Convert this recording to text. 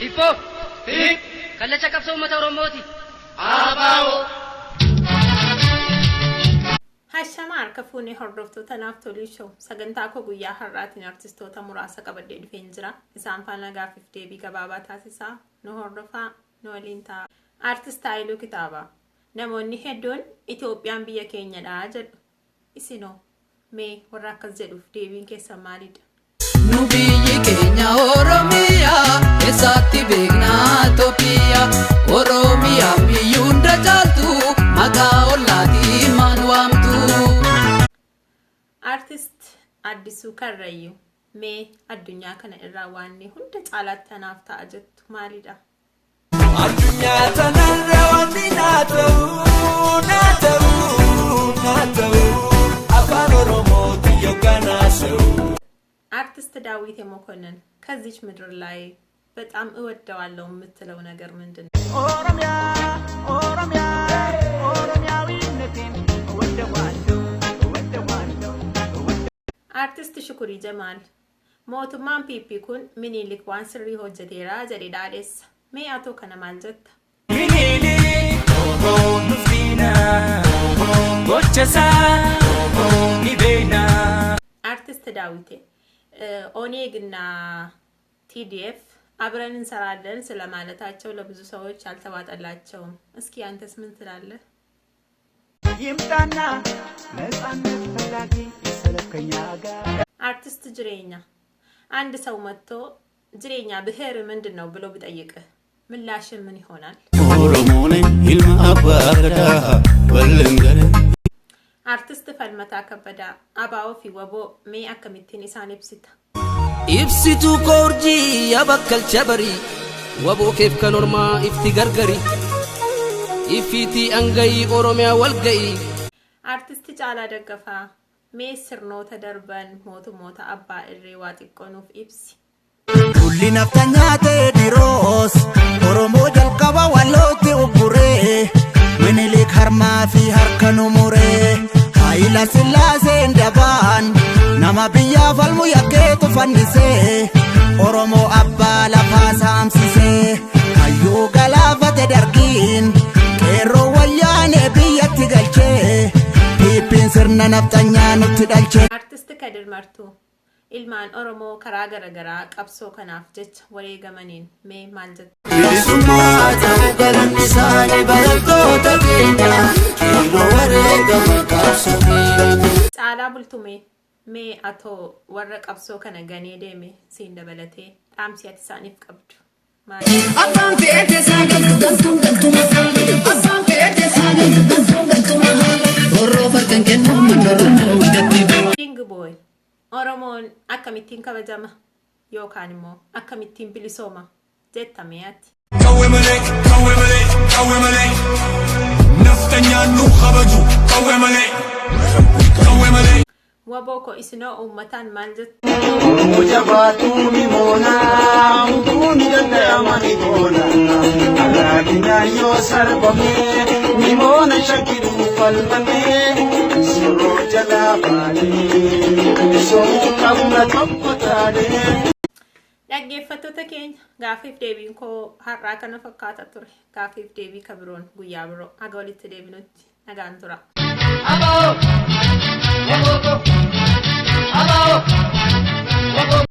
Hibboo. Kallacha qabsoo uummata Oromooti. Hashama harka fuunee hordoftoota naaf tolii show sagantaa koo guyyaa har'aatiin artistoota muraasa qabadhee dhufeen jira. Isaan faana gaaffiif deebii gabaabaa taasisaa nu hordofaa nu waliin ta'a. Artist Haayiluu Kitaabaa. Namoonni hedduun Itoophiyaan biyya keenyadha jedhu. Isinoo mee warra akkas jedhuuf deebiin keessan maalidha? Nu biyyi keenya Oromiyaa eessaatti beeknaa Itoophiyaa Oromiyaa biyyi hunda caaltu maqaa ollaatiin maan waamtu. Artist Addisuu Karrayyuu mee addunyaa kana irraa waanni hunda caalaatti anaaf ta'a jettu maalidha? Addunyaa tanarra wanti naa ta'u, naa ta'u, naa ta'u, afaan Oromooti yookaan haasa'u. አርቲስት ዳዊት መኮንን ከዚች ምድር ላይ በጣም እወደዋለሁ የምትለው ነገር ምንድን ነው? ኦሮሚያ ኦሮሚያ ኦሮሚያዊነቴን እወደዋለሁ እወደዋለሁ። አርቲስት Shukurii Jamaal mootummaan PP kun Minilik waan sirrii hojjeteera jedhe dhaadheessa. Mee atoo kana maal jetta? Minilik nuftiina gochasaa ni beekna. አርቲስት ዳዊቴ ኦኔግና ቲዲኤፍ አብረን እንሰራለን ስለማለታቸው ለብዙ ሰዎች አልተዋጠላቸውም። እስኪ አንተስ ምን ትላለህ? ይምጣና ነጻነት ፈላጊ ይሰለፍ ከኛ ጋር። አርቲስት ጅሬኛ አንድ ሰው መጥቶ ጅሬኛ ብሔር ምንድን ነው ብሎ ቢጠይቅህ ምላሽ ምን ይሆናል? Oromoon ilma abbaa gadaa wallangare. አርቲስት Falmataa Kabbadaa ABO fi WBO mee akkamittiin isaan ibsita? Ibsituu koorjii yaa bakkalcha barii waboo keef kan ormaa ifti gargari iffiitii angayii Oromiyaa wal ga'ii. Artist Caalaa Daggafaa mee sirnoota darban mootummoota abbaa irree waa xiqqoo nuuf ibsi. Tulli naftanyaa Teediroos Oromoo jalqaba wallootti ugguree Minilik harmaa fi harka nu muree Haayila Sillaaseen dabaan nama biyyaa falmu yakkeetu fannisee Oromoo abbaa lafaa saamsisee hayyuu galaafate dargiin qeerroo wayyaanee biyyatti galchee PPn sirna naftanyaa nutti dhalchee. Artist Kadir Martuu ilmaan Oromoo karaa garaagaraa qabsoo kanaaf jecha wareegamaniin mee maal jetta? Bilisummaa ta'uu galanni isaanii barattoota keenya qeerroo wareegama qabsoo keenya. Caalaa Bultumee mee atoo warra qabsoo kana ganee deeme siin dabalatee dhaamsi ati isaaniif qabdu maali? Abbaan fe'ee saagaltu galtuun galtuma. Abbaan fe'ee saagaltu galtuun galtuma. Roorroo farkan kennu mandoroo gatti. King Boy Oromoon akkamittiin kabajama yookaan immoo akkamittiin bilisooma jetta mee ati? Qawwee malee, qawwee malee, qawwee malee. Naftanyaan nu kabaju, qawwee malee, qawwee malee. Waboo ko isinoo uummataan maal jettu? Oromoo jabaatu ni moona, utuun danda'ama ni goona. Alaakinaan yoo sarbame, ni moona shakkiin falmame. Surroo jalaa baanee, bilisomuu qabna tokko taanee. Dhaggeeffattoota keenya gaaffiif deebiin koo har'aa kana fakkaata ture. Gaaffiif deebii ka biroon guyyaa biroo haga walitti deebinutti nagaan tura. ABO! WBO! ABO! WBO!